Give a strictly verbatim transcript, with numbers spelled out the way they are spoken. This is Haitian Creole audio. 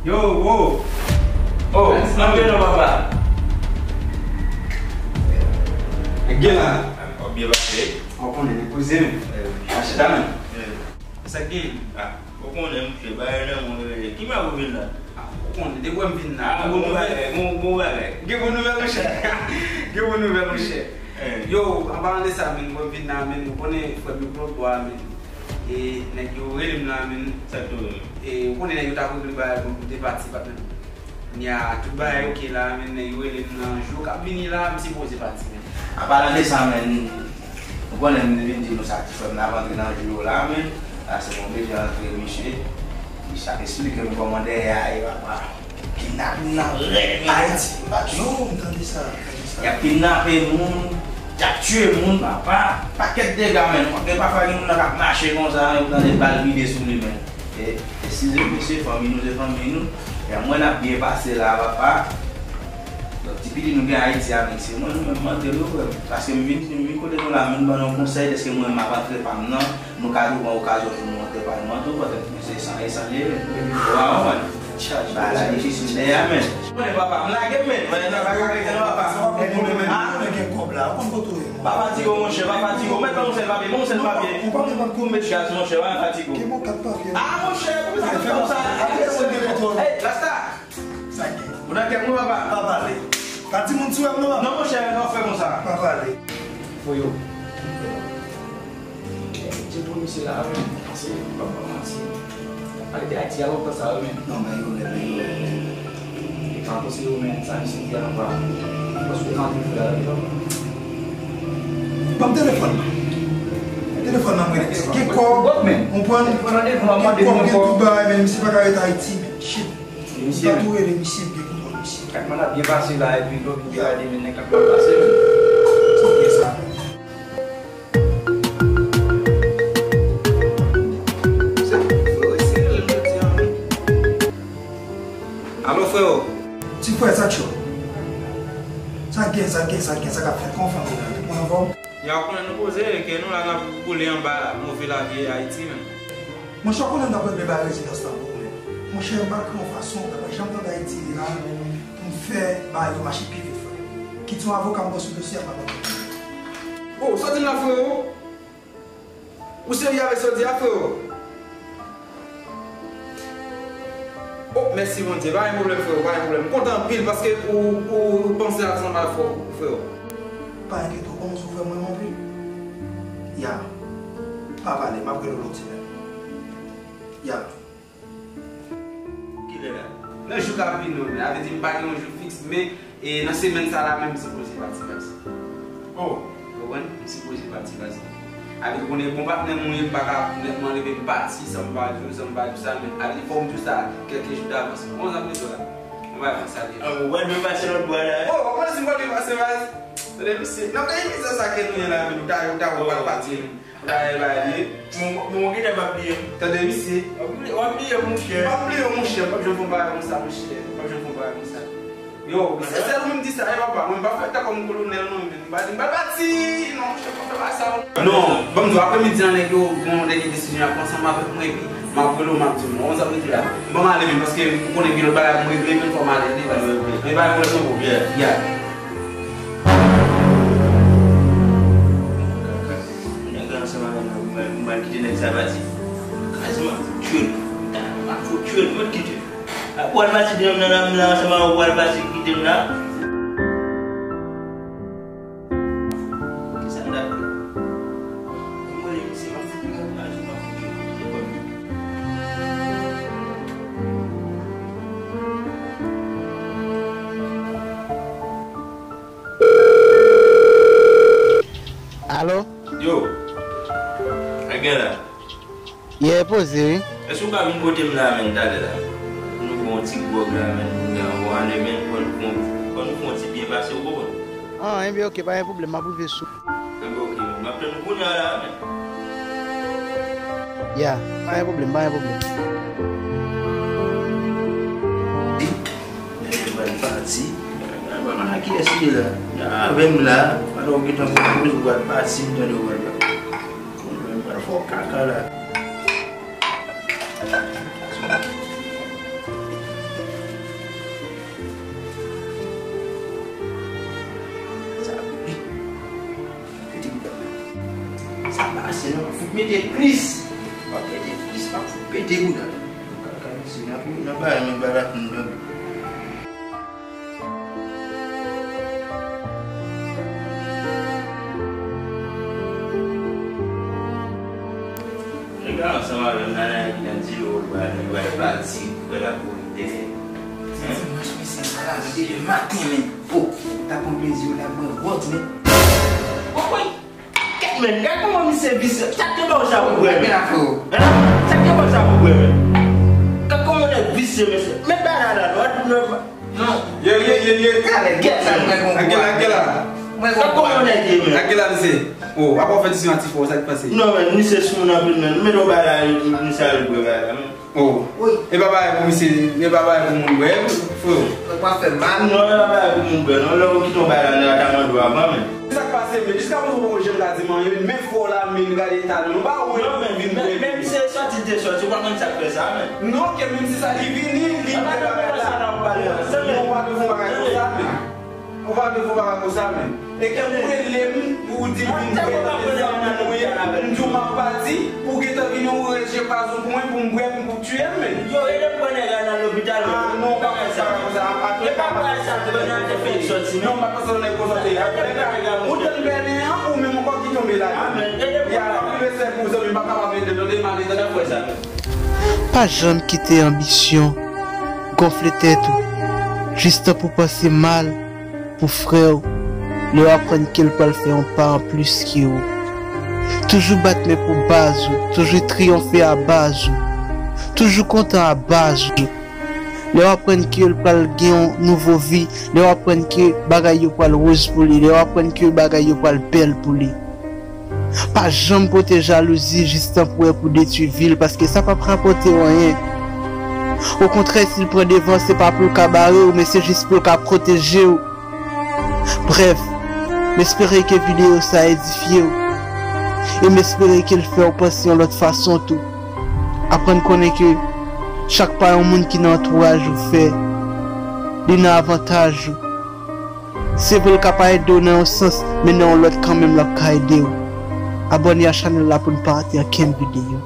Yo, wo. Oh, antre non, papa. Gen la. W ap byen pase? Ou konnen, men kouzen m. Achita, men. Sa k gen? Ah, ou konnen, monchè, bagay nan mwen, ki mwen ou vin la? Ah, ou konnen, depi w wè m vin la. Ah, bon bagay, bon, bon bagay. Gen bon nouvèl, monchè. Gen bon nouvèl, monchè. Yo, an palan de sa, men, mwen vin la, men, ou konnen, frè m yo pran bwa, men. E nèg yo rele m la, men. Sa k tou rele? E ou konnen nèg yo t ap regle bagay pou m te pati, patnè. Kounye a, tout bagay oke la, men nèg yo rele m nan jou k ap vini la, m sipoze pati, men. An palan de sa, men, ou konnen m te vin di nou sa, ti frè m la ap antre nan jou yo la, men. Paske mwen bezwen antre, misye. Misye ap esplike m kòman dèyè a ye, papa. Kidnapin nan rèd Ayiti, m pa t. Non, m tande sa, m tande sa. Y ap kidnape moun, y ap tiye moun, papa. Pakèt dega, men. Gen pafwa gen moun nan k ap mache konsa, men ou tande bal vide sou li, men. E, eskize m, mesye, fanmi nou se fanmi nou. E mwen n ap byen pase la, papa. Donk, ti piti nou gen Ayiti a, men se mwen nou menm m antre yo, frè m. Paske m vin, m vin kote nou la, m vin ban nou konsèy, dèske mwen m ap antre pa m nan. Nou ka tou pran okazyon pou nou antre pa nou an tou, poutèt nou se san e san liye, men. Ou pa konprann? Bagay la difisil dèyè a, men. Konnen papa, m lage m, men. Mwen nan pa ka rete non, papa. Ah, papa Tigo, monchè, papa Tigo. Mèt ban mwen sèl papye, ban mwen sèl papye. Ou pa gen kat papye? Ou met gaz, monchè, pa gen Tigo. Gen bon kat papye. Ah, monchè, pou sa nou fè konsa? Hey, Rasta! Sa gen? Ou nan kè mwen, papa? Pa pale. Pa di moun sou wè m non, papa. Non, monchè, nou fè konsa. Pa pale. Voyo. Di pou misye la, men, se pa manti. Al te Ayiti a lontan sa, men. Non, men yo lè, men yo lè. E pa posib, men, sa misye di a pa. Paske ou ka antre fè la, men. Ban m telefòn nan. Telefòn nan, mwen. Gen kòb, men. Ou konprann? Gen kòb, gen tout bagay, men misye pa ka ret Ayiti, men. Shit. Misye, men. Ou pa tou rele misye, m gen kontwòl misye. Kak man ap byen pase la, epi lò vin gade, men, nèg la mal pase, men. Sa byen sa, men. Alo, freo. Ti frè, sa k cho? Sa gen, sa gen, sa gen, sa k ap fèt? Kòman fanmi an? Tout moun anfòm? Ya, ou konnen nou poze, ke nou la n ap boule anba move lavi Ayiti, men. Monchè, ou konnen m t ap regle bagay rezidans lan pou ou, men. Monchè, m pral kreye yon fason, ou pa janm tande Ayiti la, pou m fè bagay yo mache pi vit, frè. Kit yon avoka m pran sou dosye a, m ap akonpanye. Oh, sa w di m la, freo? Ou serye avèk sa w di a, freo? Oh, mèsi Bondye. Pa gen pwoblèm, freo, pa gen pwoblèm. M kontan anpil paske ou, ou, ou panse ansanm avèk frè, freo. Pa enkyete w, kòman sou frè mwen anpil? Ya. Pa pale, m ap rele w lòt semèn. Ya. Kilè la? Nan jou k ap vini yo, men. Sa vle di m pa gen yon jou fiks, men, e, nan semèn sa la menm, m sipoze pati, baz. Oh. Ou konprann? M sipoze pati, baz. Sa vle di, ou konnen bon patnè m ou ye, m pa ka nètman leve m pati san m pa di w, san m pa di w sa, men sa vle di fò m di w sa kèlke jou davans. Ou konprann sa m vle di w la? Mwen pa fè sa deja. Ah, ou pral dwe pase lòt bò la, wi. Oh, ou konnen si m pral dwe pase, baz. Tande, misye, nan peyi mizè sa ke nou ye la, men, ou ta, ou ta, ou pral pati, men. Bagay la ye. Mon, mon gentan p ap bliye m. Tande, misye. W ap bliye, w ap bliye m, monchè. M p ap bliye w, monchè. M p ap janm fè yon bagay konsa, monchè. M p ap janm fè yon bagay konsa. Yo, misye, sèl ou menm di sa, e papa. Mwen, m pa fè tankou m kolonèl, non, men. M pa di, m pa pati. Non, monchè, m pa fè bagay sa, non. Non, ban m di w, aprè midi an, nèg yo, gon dènye desizyon y ap pran ansanm avèk mwen, epi m ap rele w, m ap di w, non, sa m di la. Ban m ale, men, paske m konnen gen lòt bagay pou m regle, men fò m ale, tande, baz. Men pa gen pwoblèm, non, bro. Yeah. Yeah. Nèg la ansanm avè m nan, mwen, mwen kite nèg sa pati. Kraze m ap fout tchwe l. M ap fout tchwe l, mwen kite. Apre w al pati de m nan, nan, nan, ansanm avè w, w al pati kite m la. Kisa m ta fè? Mwen, se m ap fout tchwe l, m ap fout tchwe l. Alo? Yo, sa gen la? Yeah, poze, wi. Èske w ka vin kote m la, menm, talè la? Nou pran yon ti gwòg la, menm, kounye a, anvan w ale, menm, fò nou fè yon, fò nou fè yon ti byen pase, ou konprann? Ah, enben, oke, pa gen pwoblèm, m ap rive sou. Enben, oke, menm, m ap tann ou kounye a la, menm. Ya, pa gen pwoblèm, pa gen pwoblèm. Nèg yo pral pati. Mwen pa konn ak kiyès li ye la. Nan avè m la, pandan w gentan konpoze, ou pral pati, m tande w pral pati. Mwen pral fè w kaka la. Fout mete plis. W ap mete plis, m ap fout pete bouda. Kaka mesye, n ap, n ap bay, n ap bay lakou m dòmi. Nèg la ansanm avè m nan, nan, nan di yo, ba, nèg la pati, pou la kouri dèyè. Dimanch, mesye, m pa lave depi maten, men. Oh, ta pran plezi w la, bwè wòd, men. Oh, woy! Kèt, men, gad kòman misye visye. Sa k te ba w sa pou bwè, men? Hein? Sa k te ba w sa pou bwè, men? Gad kòman nèg visye, mesye. Met bagay la, non, non. Ye, ye, ye, ye. Gade, gèt sa mwen gon. Akela, akela. Mwen gon. Gad kòman nèg ye, men. Akela, misye. Oh, apa w fè disyon a ti frè w, sa k pase? Non, men, misye sou moun anpil, men. Met yon bagay la, misye al bwè bagay la, men. Oh. Wi. E pa bagay pou misye, e pa bagay pou moun bwè, frè. Sa pa fè mal. Non, e pa bagay pou moun bwè, non. Lè ou kite yon bagay la, nèg la ta mande w avan, men. Sa k pase, men? Jiska prezan, ou poko janm ka di m anyen, men. Men fò la, men, gade eta nou. Nou pa wè l vin bwè. Men, men, men, se sòti l te sòti, ou pa konn sa k fè sa, men. Non, ke menm si sa, li vini, li fè bagay la. Non, ou pa dwe fè yon bagay konsa, men. Ou pa dwe fè bagay konsa, men. E ke ou rele m pou w di m vin bwè nan mezon mwen, m di w m ap pati, pou w gentan vini ou ranje pwazon pou mwen, pou m bwè, pou w tiye m, men. Yo, ede m pran nèg la nan lopital, men. Ah, non, ou pa fè sa, konsa. E pa bagay sa, men, nan te fè sòti, men. Non, m pa panse yon nèg konsa te ye. Ou tann bèlen an, ou menm ankò ki tonbe ladan. Ah, men, ede m pran. Y a anpil respè pou ou, zanmi, m pa kapab ede, tande, m ale, tande. Sa fè sa, men. Pa janm kite anbisyon gonfle tèt ou, jistan pou w panse mal pou frè w, lè w aprann ke l pral fè yon pa anplis ke ou. Toujou bat men pou baz ou, toujou triyonfe a baz ou, toujou kontan a baz ou. Lè w aprann ke l pral gen yon nouvo vi, lè w aprann ke bagay yo pral woz pou li, lè w aprann ke bagay yo pral bèl pou li. Pa janm pote jalouzi jistan pou wè pou detwi vi l, paske sa p ap rapòte w anyen. Okontrè, si l pran devan, se pa pou l ka bare w, men se jis pou l ka pwoteje w. Brèf, m espere ke videyo sa a edifye w, e m espere ke l fè w panse yon lòt fason tou. Aprann konnen ke chak pa yon moun ki nan antouraj ou fè, li nan avantaj ou. Se vre l ka pa ede w nan yon sans, men nan yon lòt kanmenm l ap ka ede w. Abòne a chanèl la pou n pa rate ankenn videyo.